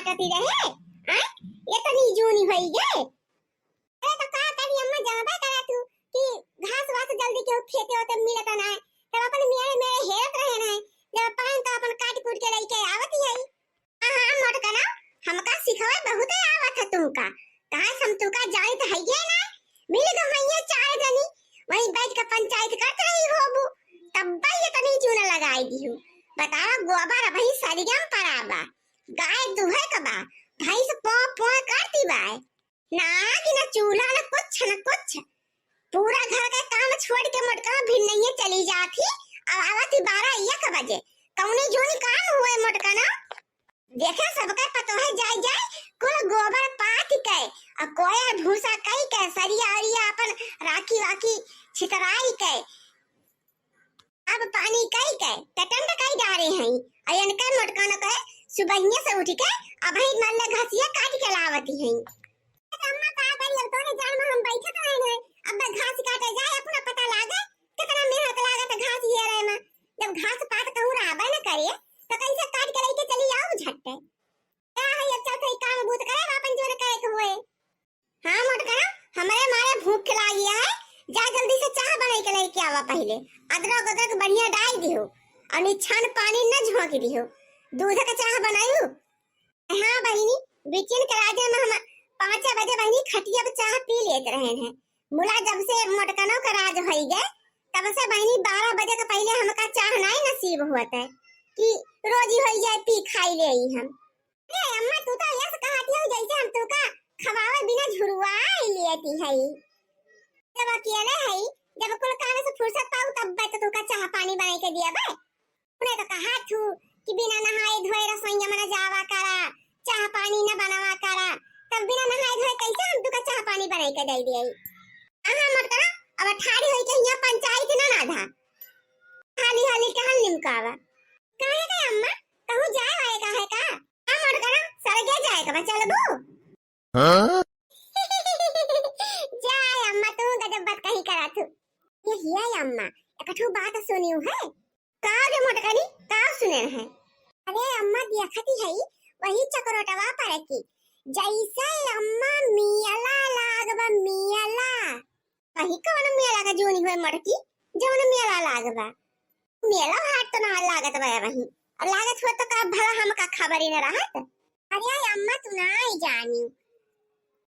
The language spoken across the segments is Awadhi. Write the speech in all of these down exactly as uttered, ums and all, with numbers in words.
काटती रहे, आय? एतनी जूनी होई गए। अरे तो का करी अम्मा, जानबे करा तू कि घास वास जल्दी केहू खेते होते मिलत ना है, तब अपन मेरे मेरे हेरत रहे ना है, जब पान तो अपन काट कूट के लेके आवत ही है। हाँ, हाँ, मोटकना, हमका सिखवे बहुते आवत है तुमका। काहे हम तुमका जानित हइये ना। मिल गइया चार जनी, वहीं बैठ के पंचायत करत रही होबू। तब्बे एतनी जून लगाई दिहू। बतावा, गोबर अबही सरिया में पड़ा बा। गाय दुहे के बा, भैंस पों पों करती बा। ना कि ना चूल्हा, ना कुछ, ना कुछ। पूरा घर के काम छोड़ के मोटकना भिन्नइये चली जात ही, अब आवत ही बारह एक बजे। कौनी जूनी काम हुए मोटकना? देखे सबके पतोहे जाई जाई, कुल गोबर पाथि के, अ कोयर भूसा कई के, सरिया अरिया अपन राखी वाखी छितराई के, अब पानी कई के, टटंड कई डारे हैं। अ इनके मोटकन के सुबहिये से उठ के अबही मल्ले घसिया काट के लावती हैं। अम्मा का करी, अब तोरे जान में हम बैठत रहन है, अब घास काटे जाए, अपना पता लागे, कितना मेहनत लागत घास हेरे में। जब घास पात कहूँ रहबे न करे, तो कैसे काट के लेके चली आओ झट्टे? का है, अब चलत है काम बूत करे, अपन जोन करे के हुए। हाँ मोटकना, हमरे मारे भूख लागी है, जा जल्दी से चाह बनाई के लेके आवा पहले। अदरक अदरक बढ़िया डाल दिहो, और निछान पानी न झोंक दिहो। दूध का चाह बनायू? हाँ बहिनी, बिचिन के राजे में हम पाँचे बजे बहिनी खटिया पे चाह पी लेत रहे हैं। मुला जब से मोटकनों का राज होई गए, तब से बहिनी बारह बजे के पहले हमका चाह नहीं नसीब होत है कि रोजी होई जाए पी खाई ले ही हम। अरे अम्मा, तू तो यस कहती हो जैसे हम तू का खवावे बिना झुरुआ लेती है। जब अकेले है, जब कुल काम से फुर्सत पाऊ तब तो तू का चाह पानी बनाई के दिया बे। उन्हें तो कहा थू कि बिना नहाए धोए रसोईया में न जावा करा, चाह पानी न बनावा करा, तब बिना नहाए धोए कैसे हम तुका चाह पानी बनाई के दे दिए? हाँ, हाँ, मोटकना, अब ठाड़ी होई के हियाँ पंचायत न ना धा। हाली हाली टहल निमकावा। काहे का अम्मा? कहूँ जाए वाए का है का? हाँ, मोटकना, सरगे जाए का बा, चलबू? हाँ? जाए अम्मा, तू गजब बात कही करा थू। ये हिया अम्मा, एक ठो बात सुनियो है। का रे मोटकनी, का सुने है? अरे अम्मा, देखती है, वही चकरोटवा पर की, जैसे अम्मा मियला लागबा, मियला। वही कौन मेला का जोनी हुए मटकी, जौन मेला लागबा? मेला हाट तो ना लागत बा वही, और लागत हुआ तो का भला हमका खबर ही न रहत। अरे अम्मा, तू नाई जानी।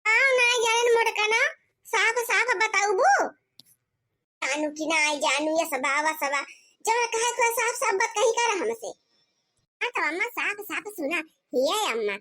का नाई जाने मोटकना, साफ साफ बताऊबू? जानू कि नाई जानू, ये सब आवा सब आ। जब कहे तो साफ साफ बात कही कर हमसे। हाँ तो अम्मा, साफ साफ सुना। हे अम्मा,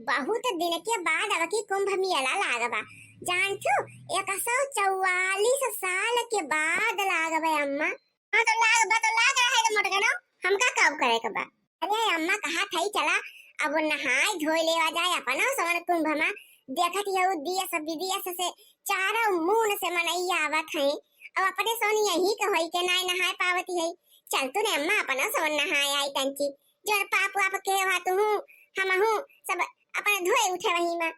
बहुत दिन के बाद अब की कुंभ मेला लागबा। जान थू, एक सौ चौवालीस साल के बाद लागबा अम्मा। हाँ तो लागबा तो लाग रहा है तो मोटकनो, हमका का करे के बा? अरे अम्मा, कहा थई चला, अब नहाए धोए लेवा जाए अपना सवन कुंभ में। देखत यहू देश विदेश से चारों मुन से मनई आवत हैं। अब अपने सोन यही के होई के नाय नहाए पावती है। चल तू ने अम्मा, अपना सवन नहाए आई तंची। जौन पाप वाप के हुआ तू, हमहू सब अपन धोए उठे वही में।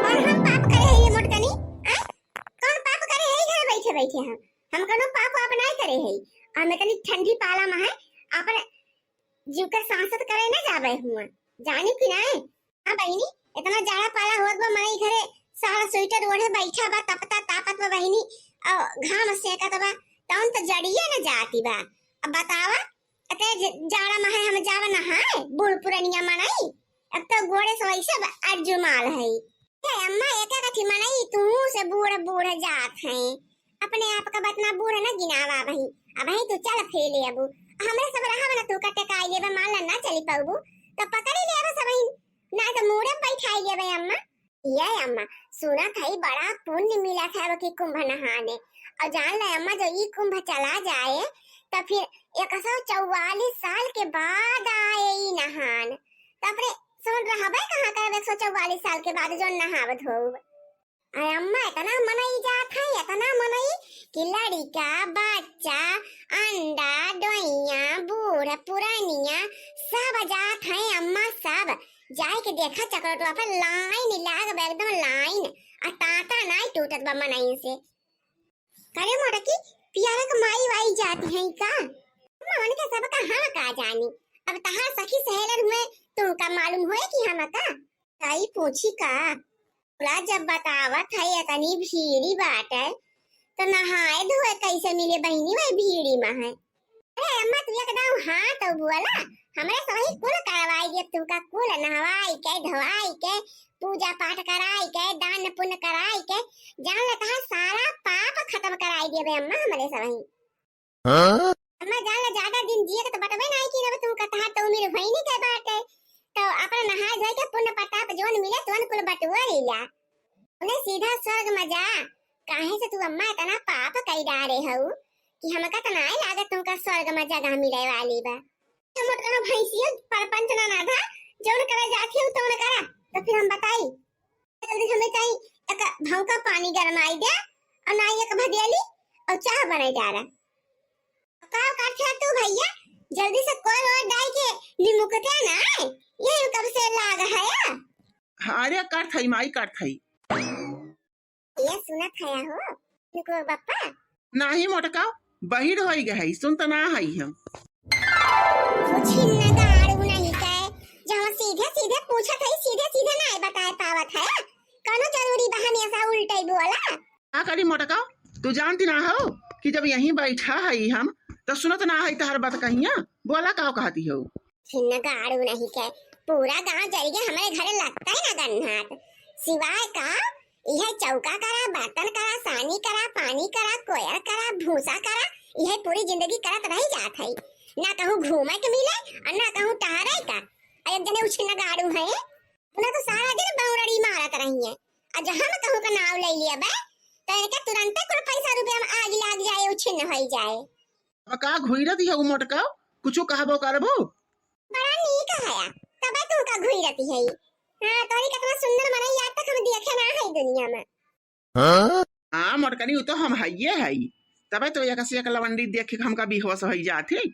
और हम पाप करे है ये मोटकनी? आय? कौन पाप करे है घर बैठे बैठे हम? हम कोनो पाप वाप नहीं करे है। हम इतनी ठंडी पाला में है, अपन जीव का सांसत करे न जाबे हुआ। जानी कि नहीं? हाँ बहिनी, इतना जाड़ा पाला होत बा, मनई घरे सारा स्वेटर ओढ़े बैठा बा, तपता तापत बा बहिनी, और घाम सेकत बा, तौन तो जड़िए न जाती बा। अब बतावा, अते ज-, जाड़ा में है हम जावा नहाए, बूढ़ पुरनिया मनई, अब तो गोड़े से वैसे ब-, अरजुमाल है। हे अम्मा, एक एक अथी मनई तू से बूढ़ बूढ़ जात हैं, अपने आप का बतना बूढ़ न गिनावा अबही, अबही तू चल फेले अबू, हमरे सब रहब न तू का टेकाई लेबे, मान ला ना चली पौबू, तो पकड़ी लेबे सबही। ना तो मूड़े बैठाई लेबे अम्मा। ये अम्मा, सुनत हई बड़ा पुण्य मिलत है अब की कुंभ नहाने। और जान ले अम्मा, जो ई कुंभ चला जाए तो फिर एक सौ चौवालीस साल के बाद आए ई नहान। तो अपने सुन रहबे कहाँ करब एक सौ चौवालीस साल के बाद जो नहाव धोब। अरे अम्मा, इतना मनई जात है, इतना मनई कि लड़िका, बच्चा, अंडा, डोइया, बूढ़, पुरानिया, सब जात है अम्मा, सब। जाए के देखा चकरोटवा पर लाइन लाग बा, एकदम लाइन। आ तांता नाई टूटत बा मनई से। करे मोटकी, पियारा के माई वाई जाती है का? अम्मा, उनके सब का हम का जानी। अब तहार सखी सहेलन हुए, तुमका मालूम होए कि हमका? ताई पूछी का? बोला, जब बतावत है इतनी भीड़ी बाटे, तो नहाए धोए कैसे मिले बहिनी वही भीड़ी में है? अरे अम्मा, तू एकदम हाँ तो बोला, हमरे सबही कुल करवाई दे, तुमका कुल नहवाई के, धोवाई के, पूजा पाठ कराई के, दान पुण्य कराई के, जान ले तहार सारा पाप खत्म कराई देबे अम्मा हमरे सबही। हाँ? अम्मा जान ले, ज्यादा दिन जिए के तो बटबे नाई की रहे, तुमका तहार तो उम्र भइनी के बाटे, तो अपना नहाए धोए के पुण्य प्रताप जोन मिले तोन कुल बटुआ लीला। उन्हें सीधा स्वर्ग में जा, काहे से तू अम्मा इतना पाप कई डारे हऊ कि हमका तो नाई लागत तुमका स्वर्ग में जगह मिले वाली बा। तो मोटका भैंसियो परपंच ना ना था, जौन करे जाती हूँ तौन करा, तो फिर हम बताई। जल्दी हमें कहीं एक भौंका पानी गरमाई दे और ना एक भदेली और चाह बनाई डारा। का करते है तू भैया, जल्दी से कोल और डाई के निमुकते ना है, ये कब से लाग है? अरे करत हई माई, करत हई। ये सुनत है हो, निको बप्पा? नाही मोटका, बहिर होई गई, सुनत ना हई हम। वो छिन्न गाड़ू नहीं के, जहाँ सीधे सीधे पूछत है, सीधे सीधे ना बताए पावत है। कौनो जरूरी बा हमेशा उल्टे बोला? का करी मोटका, तू जानती ना हो कि जब यहीं बैठा हई हम, तो सुनत ना हई तहर बात कहिया? बोला का कहती हो? छिन्न गाड़ू नहीं के, पूरा गांव जरिए हमारे घरे लगता है ना गन्हात। सिवाय का, इहे चौका करा, बर्तन करा, सानी करा, पानी करा, कोयर करा, भूसा करा, इहे पूरी जिंदगी करत रह जात है। ना कहूँ घूमे के मिले और ना कहूँ टहरे का। और एक जने उ छिन्न गाड़ू है, उन्हें तो सारा दिन बौरड़ी मारत रही है। और जहाँ मैं कहूँ का नाव ले लिया बे, तो इनके तुरंते कुल पैसा रुपया में आग लाग जाए, उ छिन्न हो जाए। अब का घुइरत हऊ मोटका, कुछु कहबो करबो? बड़ा नीक हया, तबे तू का घुइरत हई। हाँ, तोरी कितना सुंदर मनई आज तक हम देखे ना हई दुनिया में। हाँ? हाँ मोटकनी, उ तो हम हइये हई, तबे तो एक से एक लवंडी देख के हमका बेहोश होई जात ही।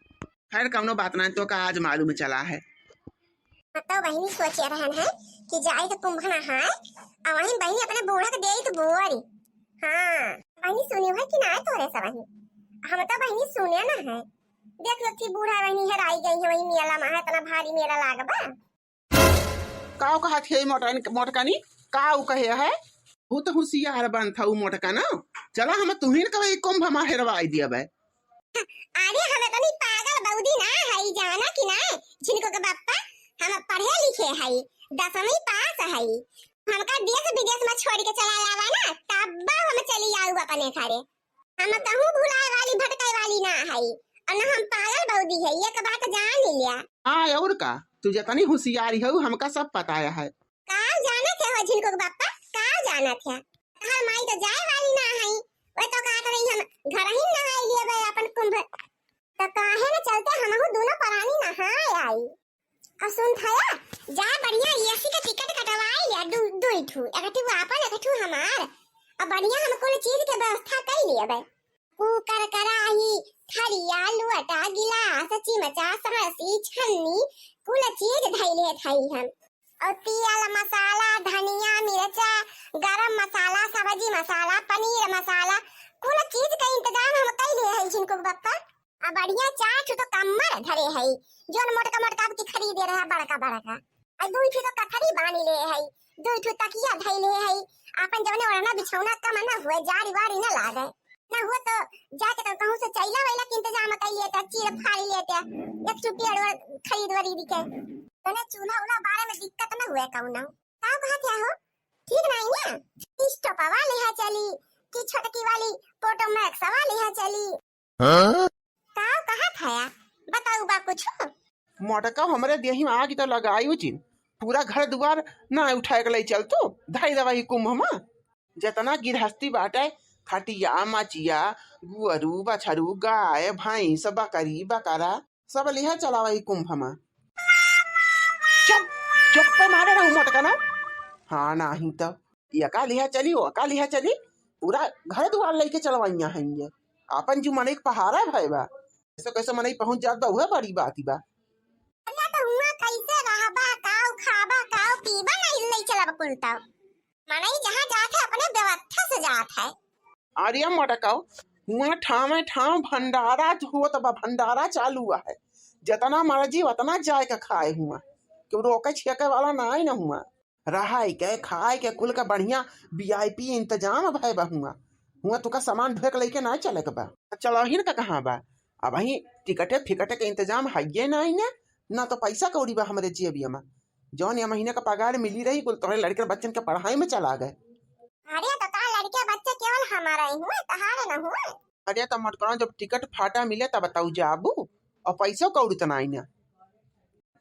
खैर कौनो बात ना, तो का आज मालूम चला है। हाँ, तो बहिनी सोचे रहन है कि जाई तो कुंभ नहाए, आ वहीं बहिनी अपने बूढ़ा के देई तो बोरी। हाँ, बहिनी सुनी है कि ना तोरे सब वहीं? हम तो बहिनी सुने ना है। देख लो थी बूढ़ा बहिनी हेराई गई है, वही मेला में है, इतना भारी मेला लागबा। का कहत है मोटन-, मोटकनी? का उ कहे है? बहुत होशियार बनत हऊ मोटका ना। चला हम तुहिन के वही कुंभ में हेरवाई दिया बे। अरे हम तनी पागल बौदी ना हई, जाना कि ना, झिनको के बप्पा, हम पढ़े लिखे हई, दसवीं पास हई। हमका देश विदेश में छोड़ के चला लावा ना, तब हम चली आऊ अपने घरे। हम कहूँ भुलाए वाली भटकाए वाली ना हई, और ना हम पागल बौदी है, ये बात जान ही लिया। हाँ और का, तू जतनी होशियारी हऊ हमका सब पता है। का जानत है हो झिनको के बप्पा, का जानत है? तहार माई तो जाए वाली ना हई, वो तो कहत रही हम घर ही नहाई लिए बे अपन कुंभ। तो काहे न चलते हमहू दोनों परानी नहाए आई। और सुन थया, जा बढ़िया एसी के टिकट कटवाई लिया, दु-, दुई ठू, एक ठू आपन, एक ठू हमार। और बढ़िया हम कुल चीज के व्यवस्था कर लिए बे। कुकर, कराही, थरिया, लोटा, गिलास, चिमचा, सरसी, छन्नी, कुल चीज धइले थई हम। और तेल, मसाला, धनिया, मिर्चा, गरम मसाला, सब्जी मसाला, पनीर मसाला, कुल चीज का इंतजाम हम कइले हई झिनको के बप्पा। आ बढ़िया चार ठो तो कम्मर धरे हई, जोन मोटका मोटका अब की खरीदे रहे बड़का बड़का। आ दुई ठो तो कथरी बांध ले हई, दुई ठो तकिया धइले हई, आपन जवने ओढ़ना बिछौना कम न हुए, जारी वारी न लागे। ना हुआ तो जाके तो कहूँ से चैला वैला के इंतजाम कर लेते, चीर फाड़ लेते, एक ठो पेड़ और खरीद वरीद के। तने चूल्हा उल्हा बारे में दिक्कत न हुए कौनो। का कहत है हो? ठीक नहीं ना? स्टोपवा लिहा चली कि छोटकी वाली पोटो मैक्सवा लिहा चली? हाँ? का कहत है? बताऊ बा कुछ? मोटका हमरे देही में आग तो लगाई उचिन, पूरा घर दुआर ना उठाए के ले चल तू, धाई दवाई कुंभ में। जतना गिरहस्ती बाटे, खटिया, मचिया, गुअरू, बछरू, गाय, भैंस, बकरी, बकरा, सब लिहा चलावा ई कुंभ में। चुप, चुप पे मारे रहू मोटका ना। हाँ, नाही तो एका लिहा चली, ओका लिहा चली, पूरा घर दुआर लेके चलवाइया हैं ये। आपन जो मनई के पहारा भय बा, कैसे कैसे मनई पहुंच जात बा, उहे बड़ी बात बा। अरे तो हुआ कैसे रहबा, काऊ खाबा, काऊ पीबा, नहीं ले चलब कुल तो। मनई जहाँ जात है, अपने व्यवस्था से जात है। अरे मोटकाऊ, हुआ ठामे ठाम भंडारा होत बा, भंडारा चालू है, जतना मर्जी उतना जाए के खाए हुआ। केहू रोके छियके वाला नाई न हुआ। रहाई के, खाए के, कुल का बढ़िया VIP इंतजाम भए बा हुआ। हुआ तुका सामान ढोए के लइके नाई चले के बा। चलहिन का कहाँ बा? अबहीं टिकटे फिकटे के इंतजाम हइये नाई न, ना तो पैसा कौड़ी बा हमरे जेबिया में। जौन ये महीने का पगार मिली रही, कुल तोहरे लड़के बच्चन के पढ़ाई में चला गए। अरे तो का लड़के बच्चे केवल हमारा ही हुए, तहारे न हुए? अरे तो मोटकनो, जब टिकट फाटा मिले तब बताऊ जाबू, और पैसो कौड़ी तो नाई न।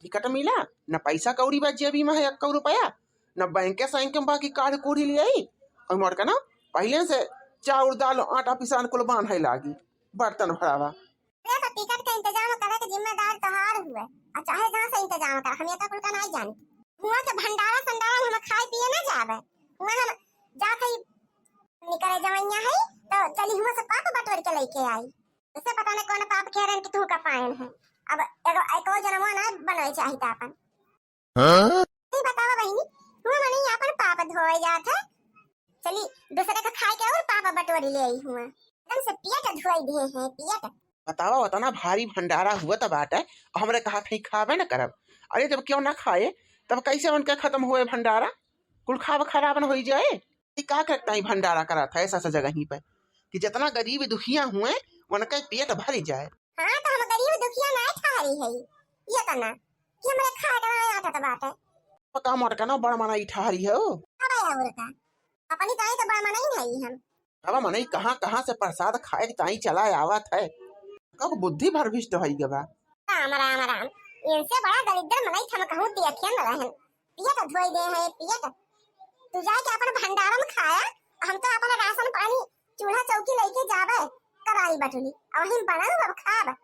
टिकट मिला, न पैसा कौड़ी बा जेबी में है एक्को रुपया, न बैंके सैंके में बा कि काढ़ कूढ़ी ले आई। और मोटकनो, पहिले से चाउर दाल आटा पिसान कुल बान्हे लागी, बर्तन भरावा। अरे तो टिकट के इंतजाम करे के जिम्मेदार तोहार हुए, आ चाहे जहाँ से इंतजाम कर, हम एका कुल का नाई जानी। हुआ के भंडारा संडारा में हम खाए पिए ना जावे, हुआ हम जात हई निकरे जवैया है, तो चली हुआ से पाप बटोर के लइके आई। उसे पता नहीं कौन पाप कह रहे हैं कि तू का पायन है। अब एगो एको जन्मवा ना बनवे चाहिए था अपन। हाँ? नहीं बतावा बहिनी, हुआ मने अपन पाप धोए जात है। चली दूसरे का खाए के और पाप बटोरी ले आई हुआ। एकदम से पेट धोए दिए हैं, पेट। बतावा, उतना भारी भंडारा हुआ तब बाटे, और हमरे कहा था खावे न करब। अरे जब क्यों ना खाए, तब कैसे उनके खत्म हुए भंडारा? कुल खाब खराब न होई जाए। ई का करता ही भंडारा करा था ऐसा सा जगह ही पे कि जितना गरीब दुखिया हुए उनका पेट भर जाए। हाँ, तो हम गरीब दुखिया ना ठहरी है, ये तना कि हमरे खाए का ना आटा तो बाटे। पका मोटका ना बड़ मना ई ठहरी है ओ। अब और का, अपनी ताई तो बड़ मना ही नहीं हम। अब मनई कहाँ कहाँ से प्रसाद खाए के ताई चला आवत है। कब बुद्धि भ्रष्ट होई गवा। राम राम राम, इनसे बड़ा दरिद्र मनई हम कहूँ देखिए न रहन। पेट धोई दे है, पेट। तू जाए के अपन भंडारा में खाया, हम तो अपन राशन पानी चूल्हा चौकी लेके जाबे, कराई बटुली, और वहीं बनल अब खाब।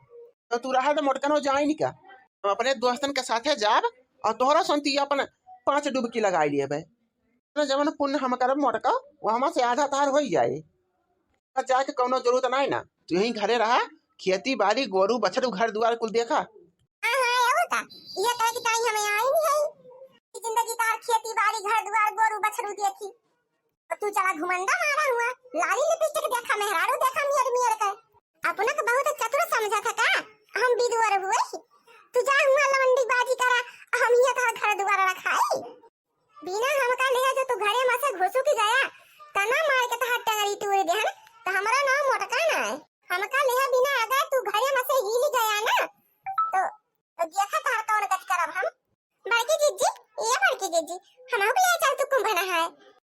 तो तू रहा तो मोटकनो जाए नहीं का, हम अपने दोस्तन के साथे जाब और तोहरा संती अपन पाँच डुबकी लगाई लेबे। तो जवन पुण्य हम करब मोटका, वो हमा से आधा तार होई जाए। जाए के कौनो जरूरत नाई ना, तू यहीं घरे रहा, खेती बाड़ी, गोरू बछरू, घर दुआर कुल देखा। हाँ, हाँ, और का? ये कहे कि ताई हमें आई नहीं है कि जिंदगी तार खेती बाड़ी, घर दुआर, गोरू बछरू देखी। तो तू चला घुमंडा मारा हुआ, लाली लिपस्टिक देखा, मेहरारू देखा, मियर मियर के। अपना के बहुत चतुर समझा था का? हम बिदुअर हुए, तू जा हुआ लवंडी बाजी करा, हम ये तार घर दुआर रखाई। बिना हमका लिहा जो तू घरे में से घुसुक गया, तना मार के तहार टंगरी तूर देहन, त हमरा नाव मोटका ना है। हमका लिहा बिना अगर तू घरे में से हिल गया ना, तो, तो देखा तहार कौन गति करब हम। बड़की जिज्जी, ए बड़की जिज्जी, हमहू के ले चल तू कुंभ नहाए।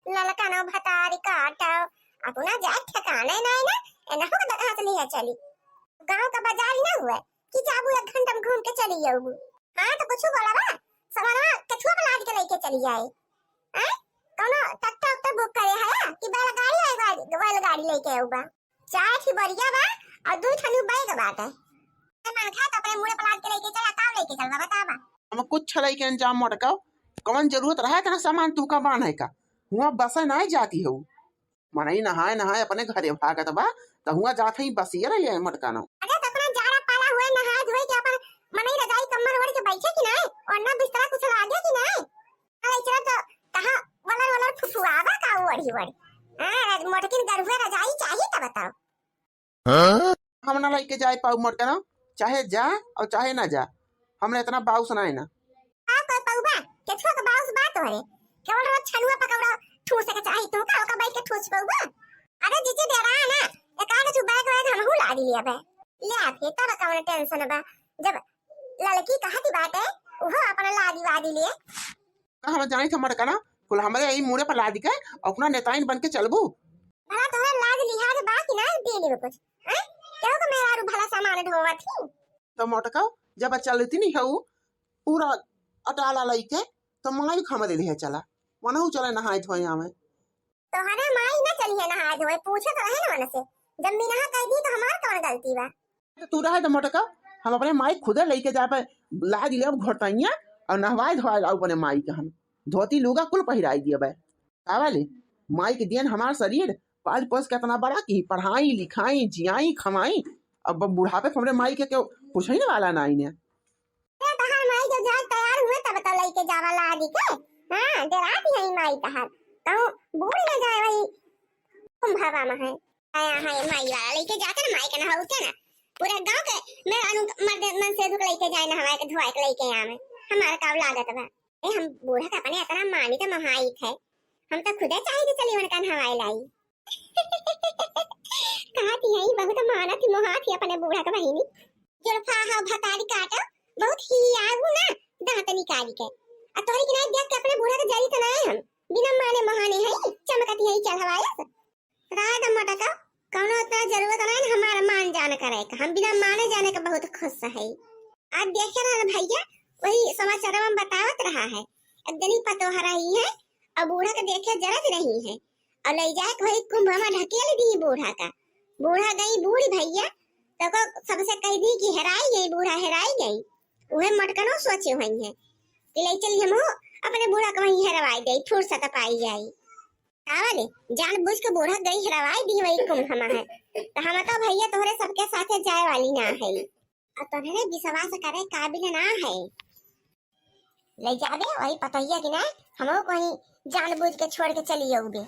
ललका नाव भतारी काटव, अपना जाए ठिकाने नाय ना, एनहू के दरहा से लिहा चली। गाँव का बाजार ही ना हुए, कि जाबू एक घंटा में घूम के चली आऊबू। हाँ, तो कुछ बोला बा, सामानवा केथुआ पे लाद के लेके चली जाए। हैं? कौनो ट्रैक्टर उक्टर बुक करे है कि बैलगाड़ी, बैलगाड़ी, बैलगाड़ी लेके आऊ बा? चार ठी बरिया बा और दू ठनु बैग बाटे। ए मन खा तो अपने मुड़े पे लाद के लेके चला, का लेके चलबा, बतावा। हम कुछ लेके अंजाम मोटका, कौन जरूरत रहा इतना सामान तू का बांधे का? हुआ बसे ना जाती हो। मनई नहाए नहाए अपने घरे भागत बा, त हुआ जात हई बसिया ले आए मोटका नाव। अरे, त अपना जाड़ा पाला हुए नहाए धोए के अपन मनई रजाई कम्बल ओढ़ के बैठे कि नाय? ओढ़ना बिस्तरा कुछ लागे कि नाय? अरे, चलो तो कहाँ वलर वलर फुफुआवा का ओढ़ी ओढ़ी। हाँ, रज-, मोटकिन गरुए रजाई चाही त बताओ। हाँ? हम ना लेके जाए पाऊ मोटका नाव, चाहे जा और चाहे ना जा, हमने इतना बाउस ना है ना। का कोई पौबा? केथुआ के बाउस बा तोहरे? केवल रोज छनुआ पकौड़ा ठूसे के चाही तू का? ओका बैठ के ठूस पौबा? अरे जीजी डेरा ना, एक आगे तू बैग वैग हमहू लादी लिया बे। ले आ फिर तब कौन टेंशन बा? जब लड़की कहती बाटे, उहो अपना लादी वादी लिए। का हम जानी था मोटका नाव, कुल हमरे यही मुड़े पर लादी के अपना नेताइन बन के चलबू। भला तोहरे लाज लिहाज बा कि ना दिली में कुछ? हैं? केहू के मेहरारू भला सामान ढोवत ही? तो मोटका, जब चलती नहीं हऊ पूरा अटाला लइके, तो माई के हमरे लिहे चला, मनहू चले नहाए धोए आवे। तोहरे माई ना चली है नहाए धोए, पूछे तो रहे ना मन से, जब मीनहा कह दी तो हमार कौन गलती बा? तो तू रहे तो मोटका, हम अपने माई खुदे लइके जाबे, लाद लेब घोटैया और नहवाए धोआए लाऊ अपने माई के हम, धोती लुगा कुल पहिराई दियबे। का वाले माई के दियन हमार शरीर पाल पोस के इतना बड़ा कि पढ़ाई लिखाई जियाई खमाई, अब बुढ़ापे के हमरे माई के केहू पूछे वाला ना इने। ए, तहार माई जब जाए तैयार हुए तब तो लइके जावा लादी के। हाँ, डरात यही माई तहार, कहूँ बूढ़ न जाए वही कुंभवा में है। आया है माई वाला लइके जाते ना, माई के नहाऊ के ना, पूरा गाँव के मैं अनु मर्द मन से धुक लइके जाए नहवाए के धोआए के लइके आवे। हमार काव लागत बा? ए, हम बूढ़ा का अपने इतना मानित मोहाइत है, हम तो खुदे चाहित चली उनका नहवाए लाई। कहत ही बहुत मानत ही मोहात ही अपने बूढ़ा का बहिनी। जुल्फा हो भतारी काटो, बहुत ही आगू ना दांत निकाली के। आ तोहरी के नाई देख के अपने बूढ़ा के जरी तो नाई हम, बिना माने मोहाने है, चमकत ही चढ़वाए। राय द मटका, कौनो इतना जरूरत नाई ना हमारा मान जान करे का, हम बिना माने जाने के बहुत खुश है। आज देखे ना भैया, वही समाचार में बतावत रहा है, एक जनी पतोह रही है, और बूढ़ा के देखे जरत रही है, और ले जाए के वही कुंभ में ढकेल दी बूढ़ा का। बूढ़ा गई बूढ़ भैया, तो को सबसे कह दी कि हेराई गई बूढ़ा, हेराई गई। उहे मटकनो सोचे हुई है कि ले चली हम अपने बूढ़ा को वहीं हेरवाई दे, फुर्सत पाई जाई। आवले, जानबूझ के बूढ़ा गई हेरवाई दी वही कुंभ में है, तो हम तो भैया तोहरे सबके साथे जाए वाली ना है। और तोहरे विश्वास करे काबिल ना है। ले जाबे वही पतोहिया कि ना, हमहू कहीं जानबूझ के छोड़ के चली अउबे,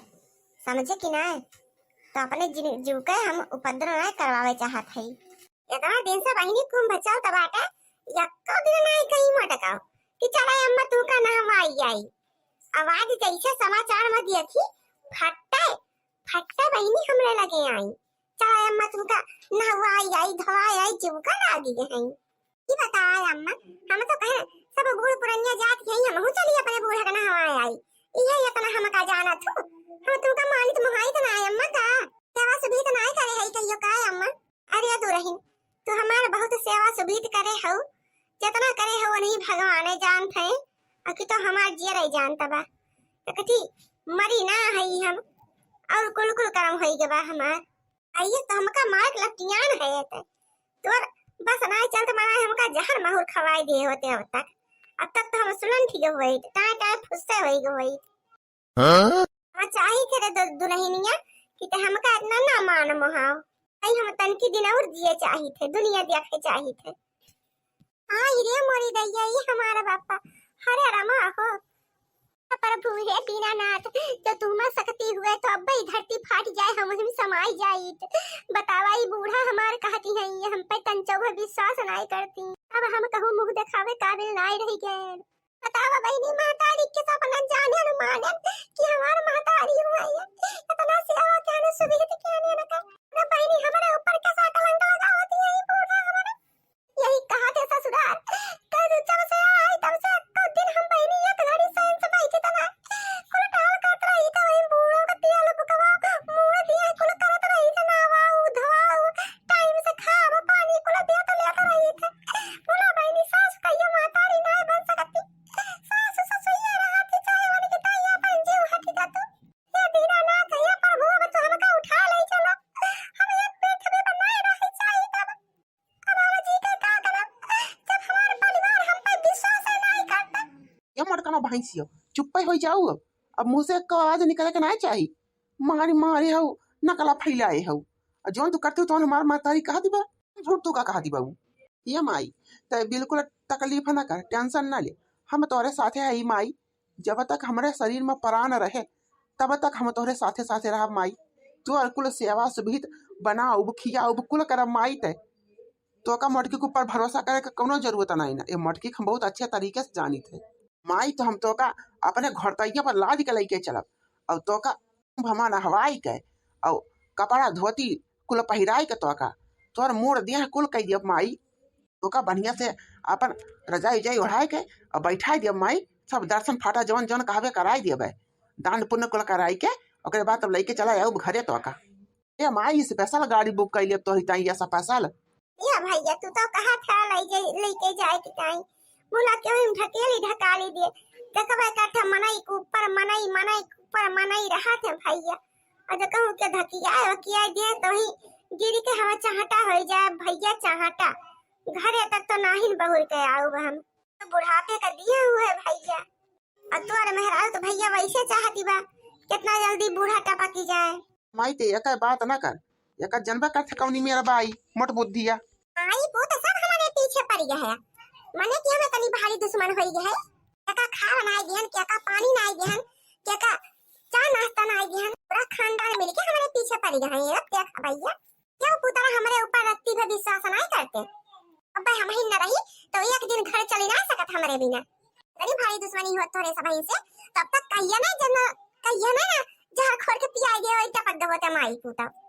समझे कि ना? तो अपने जिन-, जीव के हम उपद्रव ना करवावे चाहत हई। इतना दिन से बहिनी कुंभ चलत बाटे, यक्को दिन ना कहीं मटकाओ कि चला अम्मा तू का नहवाई आई। आवाज जैसे समाचार में देखी, फट्टे, फट्टे बहिनी हमरे लगे आई। चला अम्मा तू का नहवाई आई, धवाई आई, जीव का लागी है। ई बताए अम्मा, हम तो कहे सब बूढ़ पुरनिया जात के ही, हमहू चली अपने बूढ़ा के नहवाए आई। इहे इतना हमका जानत हूँ, हम तुमका मानित मोहाइत ना है अम्मा का? सेवा सुभीत ना करे है कहियो का अम्मा? अरे दुरहिन, तू हमार बहुत सेवा सुभीत करे हऊ, जितना करे हऊ नहीं भगवाने जानत है, अकी तो हमार जियरे जानत बा। एकठी मरी ना है हम, और कुल कुल करम होई गवा हमार। आइए तो हमका मार के लटियान है ते। तोर बस ना चलत मारा हमका जहर माहुर खवाई दिए होते अब तक। अब तक तो हम सुलन ठीक होई, टाए टाए फुस्से होई गए होई। हाँ? हम चाही थे रे दु-, दुल्हनिया कि ते हमका इतना ना मान मोहाओ। आई हम तनकी दिन और जिए चाही थे, दुनिया देखे चाही थे। आई रे मोरी दैया, ई हमारा बापा। हरे रमा हो। प्रभु हे दीनानाथ, जो तुहमा शक्ति हुए तो अब्बे ई धरती फाट जाए, हम हम समाई जाइत। बतावा, ई बूढ़ा हमार कहती हैं, ये हम पे तंचौ है विश्वास नाई करती। अब हम कहूँ मुँह देखावे काबिल नाई रही गए। बतावा बहिनी, महतारी के सपना जाने न माने कि हमार महतारी हुए ये। इतना सेवा के ने सुभीत के ने न कर। ना बहिनी, हमारे ऊपर कैसा कलंक लगा होती है ये बूढ़ा हमारे। यही कहा थे ससुराल, कल जब से आई तब से एको दिन हम बहिनी एक घड़ी चैन से बैठी त ना। कुल टाल करत रही त वही बूढ़ो के तेल बुकवा, मुँह दिए कुल करत रही त नहवाऊ, धोवाऊ, टाइम से खाब, पानी कुल देत लेत रही थे। बोला बहिनी, सास कहियो महतारी ना बन सकती। सास ससुर ये रहती चाहे उनकी ताई अपन जीव हटी जातो। हे दीनानाथ, हे प्रभु, अब तो हमका उठा ले चलो। हम एक पृथ्वी पर नहीं रह चाहिए तब। अब हम जी के का करब, जब हमार परिवार हम पे विश्वास ही नहीं करता। ये मटकना भैंसियो, चुप्पे हो जाऊ। अब मुँह से एको आवाज निकले के नहीं चाही। मारी मारे हऊ, नकला फैलाए हऊ। और जौन तू करते हो, तौन हमार महतारी कहा दिबा, झूठ तू का कहा दिबा ऊ। ये माई, ते बिल्कुल तकलीफ ना कर, टेंशन ना ले, हम तोरे साथे हई माई। जब तक हमरे शरीर में प्राण रहे, तब तक हम तोहरे साथे साथे रहब माई। तोर कुल सेवा सुभीत बनाउब, खियाउब, कुल करब माई ते। तोका मटकी के ऊपर भरोसा करे के कौनो जरूरत नहीं ना। ये मटकी के हम बहुत अच्छे तरीके से जानित है माई, तो हम तोका अपने घरतैया पर लाद के लेके चलब। और तोका कुंभ में नहवाई के और कपड़ा धोती कुल पहिराई के तोका, तोर मूड़ देह कुल कई दियब माई। तोका बढ़िया से अपन रजाई उजाई ओढ़ाई के और बैठाई दियब माई। सब दर्शन फाटा जवन जवन कहबे कराई दियब, दान पुण्य कुल कराई के, ओकरे बाद तब लेके चला आउब घरे तोका। ए माई, special गाड़ी book कई लेब तोहरी ताई, ये special। या भैया, तू तो कहा था ले जे, लेके जाए के ताई, मुला क्यों ढकेली ढकाली दे। देखबे करते मनई के ऊपर मनई, मनई के ऊपर मनई रहत है भैया। और जो कहूँ के धकिया वकिया दे तो ही गिरी के हवा चाहटा हो जाए भैया, चाहटा। घरे तक तो नाहिन बहुर के आउब हम। तो बुढ़ापे का दिए हुए भैया। और तोर मेहरारू तो भैया वैसे चाहती बा, कितना जल्दी बूढ़ा टपकी जाए। माई ते एकर बात ना कर, एकर जनबे करथे कौनी मेरा बाई, मोट बुद्धिया। माई वो तो सब हमारे पीछे पड़ गया है, मने कि हमें तनी भारी दुश्मन हो गया है। केका खा बनाए दिहन, केका पानी नाई दिहन, केका चाय नाश्ता नाई दिहन, पूरा खानदान मिलके हमारे पीछे पड़ गया है। अब देख भैया, क्यों पुतला हमरे ऊपर रत्ती भर विश्वास नाई करते। अब भाई हम ही न रही तो एक दिन घर चली ना सकत हमरे बिना। तनी भाई दुश्मनी होत तोरे सबही से, तब तक कहिया ना जब ना, कहिया ना ना, जहर खोर के पियाई दे, वही टपक दे होते माई पूता।